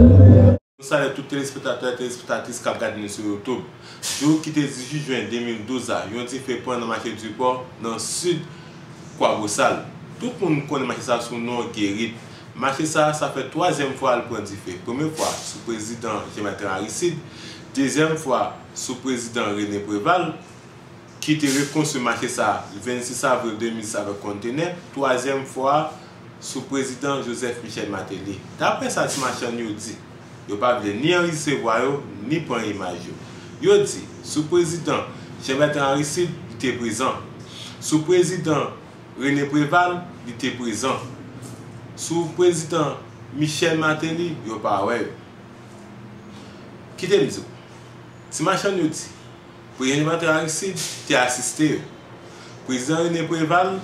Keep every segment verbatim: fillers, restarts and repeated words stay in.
Nou salye tout telespektatè, telespektatris k ap gade nou sou YouTube. Jou ki te dizuit jen de mil douz la, yon dife pran nan mache Dipò, nan sid Kwabosal. Tout moun konnen mache sa sou non Gerit. Mache sa, sa fè twazyèm fwa l pran dife. Premye fwa sou prezidan Jean Bertrand Aristide, dezyèm fwa sou prezidan René Préval, ki te rekonstwi mache sa vennsis avril de mil sis avèk kontenè, twazyèm fwa sou prezidan Joseph Michel Martelly. Daprè sa ti machann yo di, yo pa vle ni anrejistre vwa yo, ni pran imaj yo. Yo di, sou prezidan Jean Bertrand Aristide, li te prezan. Sou prezidan René Préval, li te prezan. Sou prezidan Michel Martelly, yo pa wè yo. Kite m di w, ti machann yo di, prezidan Jean Bertrand Aristide te asiste yo. Prezidan René Préval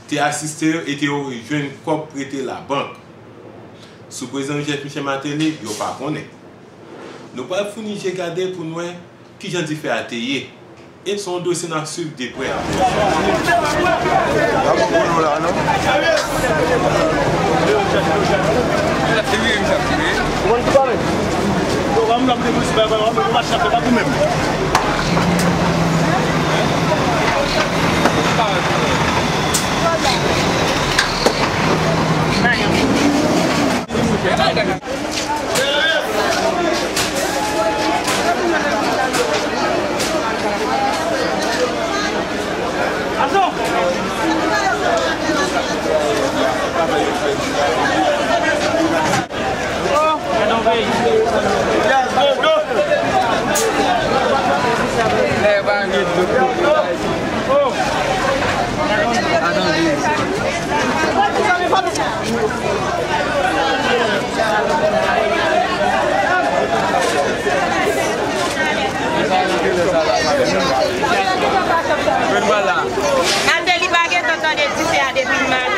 te asiste yo e te jwenn kòb prete labank. Sou prezidan Joseph Michel Martelly, yo pa konnen. Nou pral founi je gade pou n wè kijan dife a te ye. E se yon dosye n ap swiv de prè. Pa bon pou nou la, non? Martelly pa gentan tande dife a depi l maten.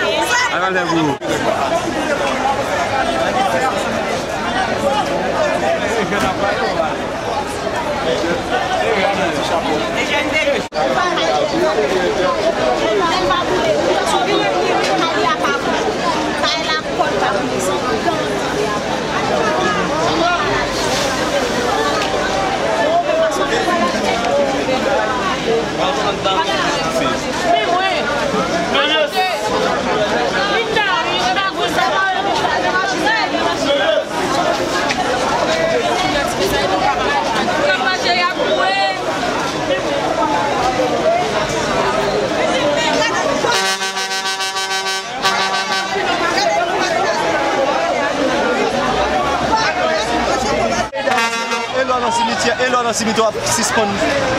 E lè w nan simityè, e lè w nan simityè w ap sispann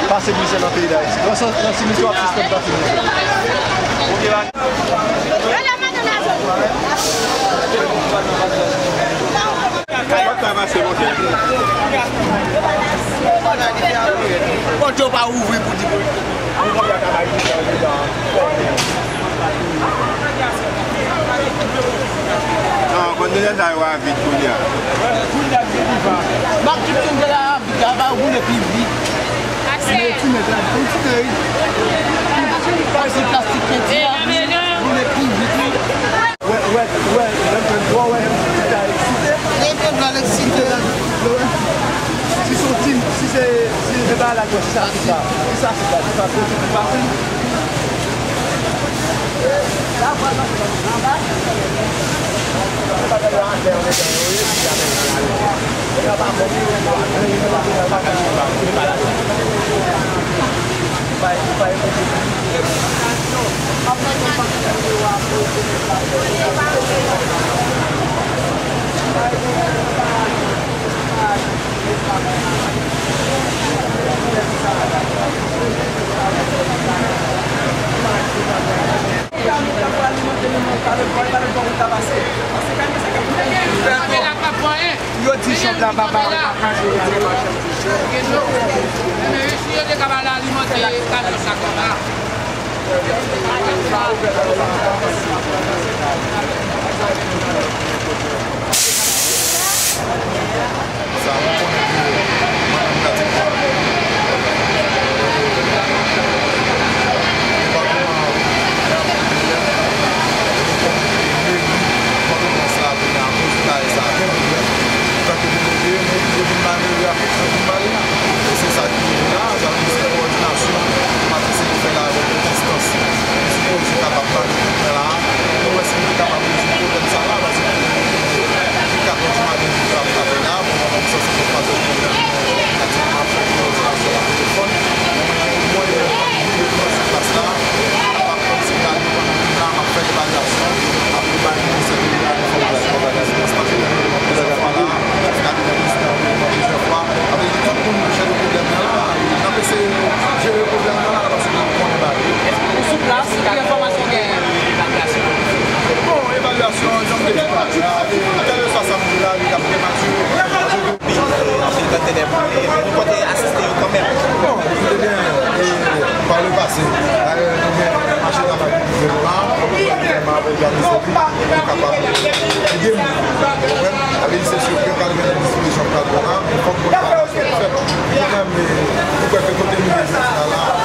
pase mizè nan peyi Dayiti. Nan, nan simityè w ap sispann pase mizè. Pòt yo pa ouvri pou di pou. Non, kontenè sa yo a vid kounye a. M ap di kontenè a vid, a va woule pi vit. Ase. Yon ti nèg la, yon ti nèg. Pase plastik penti a, woule pi vit, wi. Wè, wè, wè, lè m fè m twò wè, m ta eksite. Lè m fè m eksite. Si se yon ti, si se, si se bagay la, se sa, se sa. Se sa, se sa, se sa, se sa, se sa. Yo di chòp la pa ba. Mwen di a misye tou, pou kapab ede m. Ou konprann? Sa vle di se sou yo pral gen de dispozisyon k pral pran la, men fòk mwen fè fèt. Mwen menm, e, ou kwè ke kote m ye jodi a la,